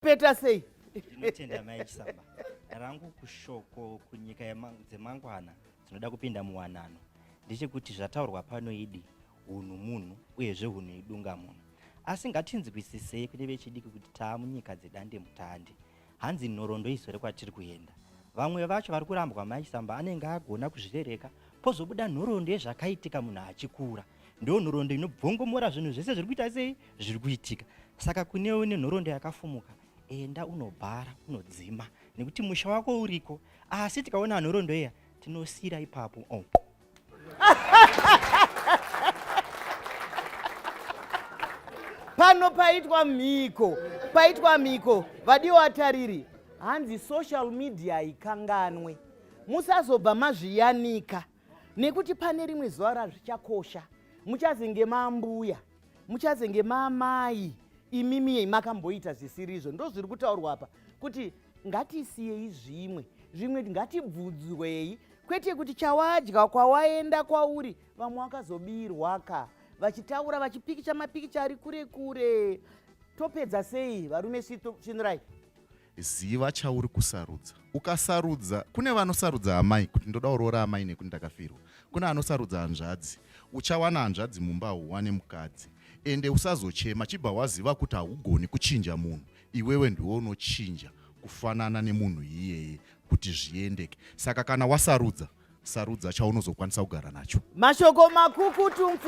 Peta sei? Ndinotenda mai Chisamba. Rangu kushoko kunyika dzemangwana dzinoda kupinda muwanano ndechekuti zvataurwa pano idi hunhu munhu uyezve hunhu idunga munhu. Asi ngatinzwisisei kune vechidiki kuti taa munyika dzedandemutande. Hanzi nhoroondo izore kwatiri kuenda. Vamwe vacho vari kurambwa mai Chisamba anenge agona kuzvirereka pozobuda nhoroondo yezvakaitika munhu achikura. Ndo nhoroondo inobvongomora zvinhu zvese zviri kuita sei zviri kuitika. Saka kune une nhoroondo yakafumuka enda unobhara unodzima nekuti musha wako uriko asi tikaona nhoroondo iya tinosiira ipapo oh. Pano paitwa mhiko, paitwa mhiko vadiwa vatariri, hanzi social media haikanganwe, musazobva mazviyanika nekuti pane rimwe zuva razvichakosha, muchazenge maambuya, muchazenge maamai, imimi makamboita zvisirizvo. Ndozviri kutaurwa apa kuti ngatisiyei zvimwe zvimwe, ngatibvudzwei, kwete kuti chawadya kwawaenda kwauri, vamwe wakazobirwa ka vachitaura vachipikicha mapikicha ari kure kure. Topedza sei varume? Svinurai. Ziva chauri kusarudza. Ukasarudza, kune vanosarudza amai kuti ndoda kuroora amai nekuti ndakafirwa. Kune anosarudza hanzvadzi. Uchawana hanzvadzi mumba hauwane mukadzi. Ende usazochema, chibva waziva kuti haugoni kuchinja munhu. Iwewe ndiwe unochinja kufanana nemunhu iyeye kuti zviendeke. Saka kana wasarudza, sarudza chaunozokwanisa kugara nacho. Mashoko makukutu.